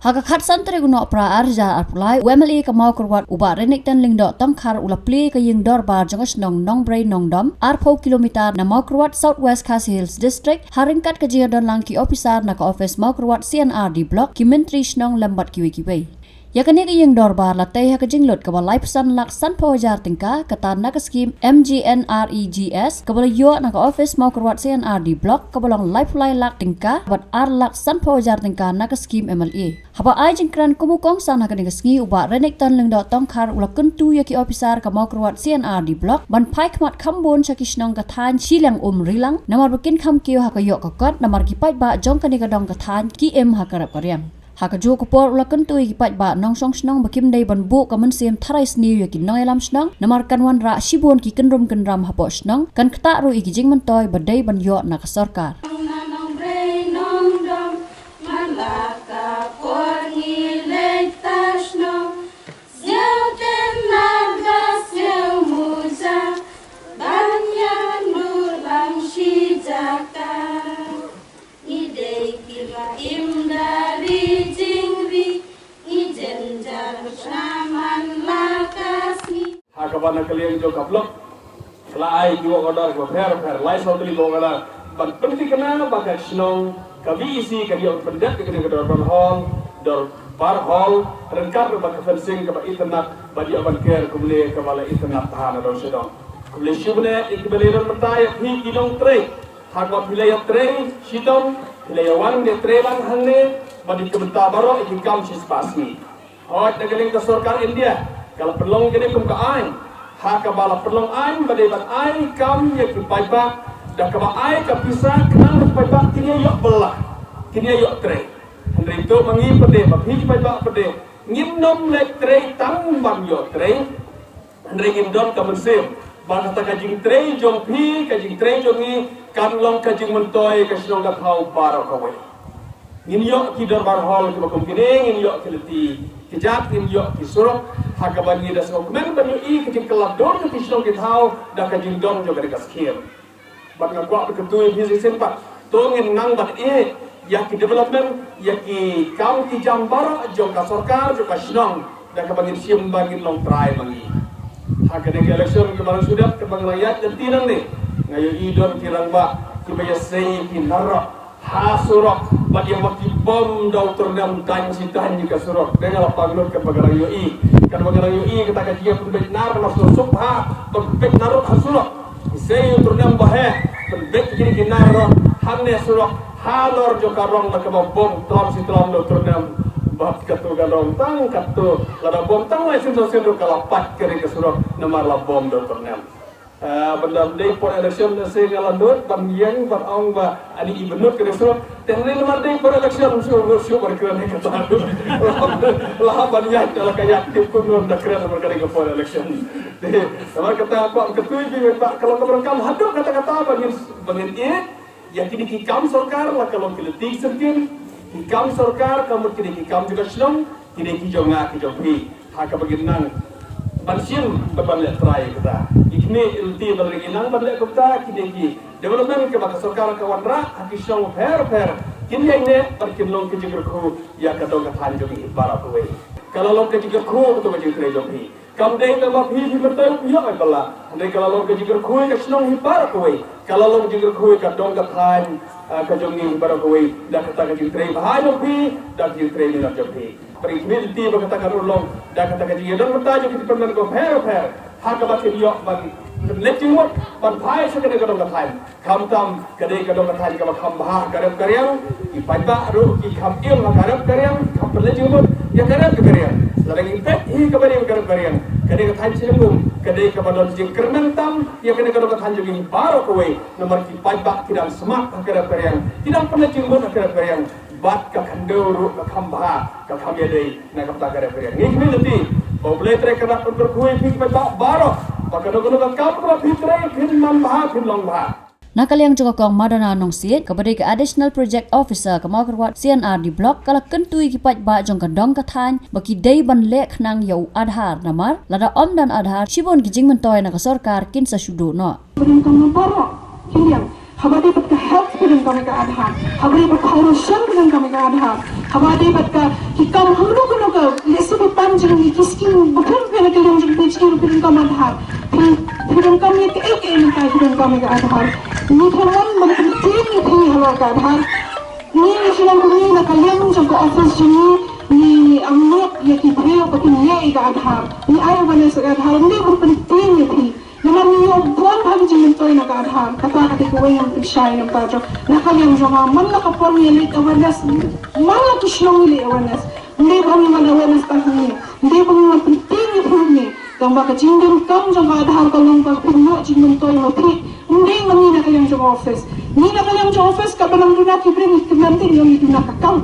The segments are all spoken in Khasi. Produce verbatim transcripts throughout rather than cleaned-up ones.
Ha ka khatsan tarik u Nohprah ar hajar arphew lai, u M L A ka Mawkyrwat u Bah Renikton Lyngdoh Tongkhar u la plie ïa ka ïing dorbar jong ka shnong Nongbrei Nongdom, arphew kilometer na Mawkyrwat, South West Khasi Hills District, ha ryngkat ka jingïadonlang ki ophisar na ka ophis Mawkyrwat C and R D Block, ki myntri shnong lem bad kiwei kiwei. Ïa kane ka ïing dorbar la tei ha ka jinglut kaba laiphew san lak sanphew hajar tyngka, kata na ka skhim M G N R E G S, kaba la ïoh na ka ophis Mawkyrwat C and R D Block, kaba long laiphew lai lak tyngka bad ar lak sanphew hajar tyngka na ka skhim M L A. Haba ai jingkren kum u kongsan ha kane ka sngi, u Bah Renikton Lyngdoh Tongkhar u la kyntu ïa ki ophisar ka Mawkyrwat C and R D Block ban phai khmat khambun sha ki shnong ka thaiñ shiliang um rilang, namar ba kin kham kiew ha ka ïoh ka kot, namar ki paidbah jong kane ka dong ka thaiñ ki im ha ka rep ka riang. Ha kajuh ka por u la kyntu ïa ki paidbah nongshong shnong ba kim dei ban buh ka mynsiem tharai sniew ïa ki nongïalam shnong, namar kan wanrah shibun ki kynrum kynram hapoh shnong, kan ktah ruh ïa ki jingmyntoi ba dei ban ïoh na ka sorkar. Ngi dei kiba im da ri jingri, ngi jynjar shna man la ka sngi. Ha kaba na ka liang jong ka block, la ai ki work order kiba pher pher, lai saw tylli ki work order ban pynthikna ba ka shnong ka V E C kan ïoh pyndep ïa kane ka dorbar hall, dorbar hall, ryngkat bad ka fencing kaba itynnad, bad ïoh ban ker kumne kaba la itynnad ha na dong sha dong. Kumne shu bne ïa kiba la don mynta ïa phi ki nongtrei. Ha kaba phi la ïatrei shitom, phi la ïawan ïatrei lang hangne, bad ïa ki bynta baroh ïa ki kam shispah sngi. Hooid, na ka liang ka sorkar India ka la pynlong kane kum ka aiñ. Ha kaba la pynlong aiñ ba dei ban ai kam ïa ki paidbah, da kaba ai ka pisa khnang ba ki paidbah kin ïa ïoh bylla, kin ïa ïoh trei. Hynrei to ma ngi pat de, ma phi ki paidbah pat de, ngim nym leit trei tang ban ïoh trei. Hynrei ngin don ka mynsiem ba kata ka jingtrei jong phi, ka jingtrei jong ngi, kan long ka jingmyntoi ka shnong ka thaw baroh kawei. Ngin ïoh ki dorbar hall kiba kum kine, ngin ïoh ki lynti kjat, ngin ïoh ki surok, ha kaba ngi da sngewkmen ban ïohi ka jingkylla dur ka ki shnong ki thaw da ka jingdon jong kane ka skhim. Bad nga kwah ban kyntu ïa phi shisien pat, to ngin nang ban ïeh ïa ki development, ïa ki kam ki jam baroh jong ka sorkar, jong ka shnong, da kaba ngin shim ba ngin long trai ma ngi. Ha kane ka election kaba la shu dep, kaba nga la ïaid lynti nangne, nga ïohi don ki rangbah kiba ïasei ki nar ha surok, bad ïa ma ki bom da u tyrnem, tang shi tang ïa ka surok. Dei nga la pang lut kaba nga la ïohi, kaba nga la ïohi kata ka jingïapynbeit nar na surok, ha pynbeit nar ha surok. Isei u tyrnem ba heh, pynbeit kine ki nar rot hangne surok, halor jong ka rong da kaba bom tlam shi tlam da u tyrnem. Bad katu ka rong tang katu, lada bom tang lai sien saw sien ruh ka la pait kane ka surok namar la bom da u tyrnem. Ah, ban da dei por election, na se nga la nud ban ïeng ban ong ba ani i ban nud kane ka surok. Te hynrei namar dei por election shu shu ban kren ïa kata. La ban ïaid, la ka ïaid tip kumno da kren namar kane ka por election. Te namar kata kwah kyntu ïa phi ba ka long kaba donkam haduh katta katta ba ngin, ba ngin ïeh ïa kine ki kam sorkar, la ka long ki lynti ki syngkien, ki kam sorkar, ka mut kine ki kam jong ka shnong, kine ki jong nga ki jong phi. Ha kaba ngin nang ban shim bad ban leh trai ïa kata. Kine ki lynti ba ngin nang ban leh kumta, kine ki development kaba ka sorkar ka wanrah ha ki shnong pher pher, kin ïaineh bad kin long ka jingkyrkhu ïa ka dong ka thaiñ jong ngi baroh kawei. Ka la long ka jingkyrkhu kato ka jingtrei jong phi. Kam dei tang ba phi phi myntoi phi ïoh ai bylla. Hynrei ka la long ka jingkyrkhu ïa ka shnong hi baroh kawei. Ka la long ka jingkyrkhu ïa ka dong ka thaiñ, ah, ka jong ngi hi baroh kawei. Da kata ka jingtrei bha jong phi, da ka jingtrei minot jong phi. Bad ngi khmih lynti ba kata kan urlong da kata ka jingïadon bynta jong ki department kiba pher pher, ha kaba kin ïoh ban pynleit jingmut ban phai sha kane ka dong ka thaiñ. Khamtam ka dei ka dong ka thaiñ kaba kham bha ha ka rep ka riang, ki paidbah ruh ki kham im ha ka rep ka riang, ki kham pynleit jingmut ïa ka rep ka riang. Lada ngi peit hi kaba dei ka rep ka riang, ka dei ka thaiñ Shillong, ka dei kaba don jingkyrmen tam ïa kane ka dong ka thaiñ jong ngi baroh kawei, namar ki paidbah ki dang smat ha ka rep ka riang, ki dang pynleit jingmut ha ka rep ka riang. Bad ka khyndew ruh ka kham bha, ka kham ïadei na ka bynta ka rep ka riang. Ngi khmih lynti ba U Blei Trai Kynrad un kyrkhu ïa phi ki paidbah baroh, ba kano kano ka kam kaba phi trei phin man bha, phin long bha. Na ka liang jong ka Kong Madonna Nongsiej, kaba dei ka Additional Project Officer ka Mawkyrwat C and R D Block, ka la kyntu ïa ki paidbah jong ka dong ka thaiñ ba ki dei ban leh khnang ïa u Aadhaar, namar lada ym don Aadhaar, shibun ki jingmyntoi na ka sorkar kin sa shu duh noh. Pynrem ka baroh ki liang, haba dei bad ka Phi donkam ïa ka Aadhaar. Haba dei bad ka ration phi donkam ïa ka Aadhaar. Haba dei bad ka ki kam hangno hangno ka lehse phi pan jong ngi ki skim bapher bapher na ka liang jong ka P H E ruh phi donkam Aadhaar. Phi phi donkam ïa kaei kaei mynta phi donkam ïa ka Aadhaar. Ngi khlem wan ban pyntieng ïa phi halor ka Aadhaar. Ngi ngi shu wan kumne na ka liang jong ka office jong ngi, ngi angnud ïa ki briew ba kin leh ïa ka Aadhaar. Ngi ai awareness ïa ka Aadhaar, ym dei ban pyntieng ïa phi. Namar ngi ïoh bun bha ki jingmyntoi na ka Aadhaar, kata ka dei kawei ngan pynshai na bynta jong, na ka liang jong nga, man la ka por ngi leh awareness, man la ki shnong ngi leh awareness. Ym dei ba ngi wan awareness tang hangne, ym dei ba ngi wan pyntieng ïa phi hangne. Tang ba ka jingdonkam jong ka Aadhaar ka long ba phin ïoh jingmyntoi ma phi. Ym dei ma ngi na ka liang jong office. Ngi na ka liang jong office, katba nang duna ki briew ngi kmen te ngi ong ngi duna ka kam.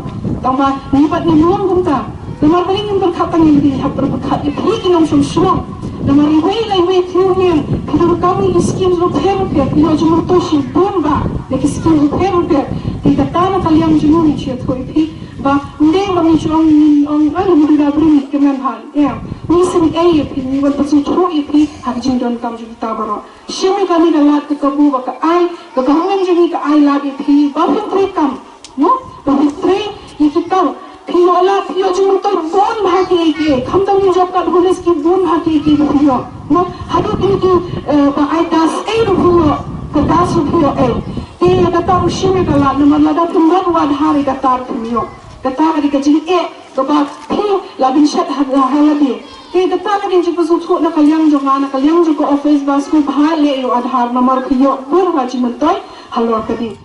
Tang ba ngi pat ngim long kumta. Namar balei ngin pyrkhat tang ïa lade, hap pyrkhat ïa phi ki nongshong shnong. Namar iwei la iwei phi ïeng, phi donkam ïa ki schemes bapher bapher, phi ïoh jingmyntoi shibun bha na ki schemes bapher bapher. Te kata na ka liang jong ngi ngi shu ïathuh ïa phi ba ym dei ba ngi shu ong, ngi ong, ah, ngi duna briew ngi kmen bha. Ïa, ngi sngewthuh ïa phi, ngi wan pynsngewthuh ïa phi ha ka jingdonkam jong kita baroh. Shim ïa kane ka lad ka kabu ba ka ai, ka government jong ngi ka ai lad ïa phi ba phin trei kam. Mo, ba phin trei ïa ki kam. Phi ïoh lad, phi ïoh jingmyntoi bun bha kiei kiei. Khamtam ki job card holders ki bun bha kiei kiei ba phi ïoh. Mo, haduh kine ki, eh, ba ai das ei ruh phi ïoh, ka das ruh phi ïoh ei. Te ïa kata ruh shim ïa ka lad namar lada phim don Aadhaar ïa kata ruh phim ïoh. Kata ka dei ka jingeh kaba phi la bynshet ha, ha lade. Te kata ka dei ka jingpynsngewthuh na ka liang jong nga, na ka liang jong ka office ba sngewbha leh ïa u Aadhaar namar phi ïoh bun bha jingmyntoi halor ka dei.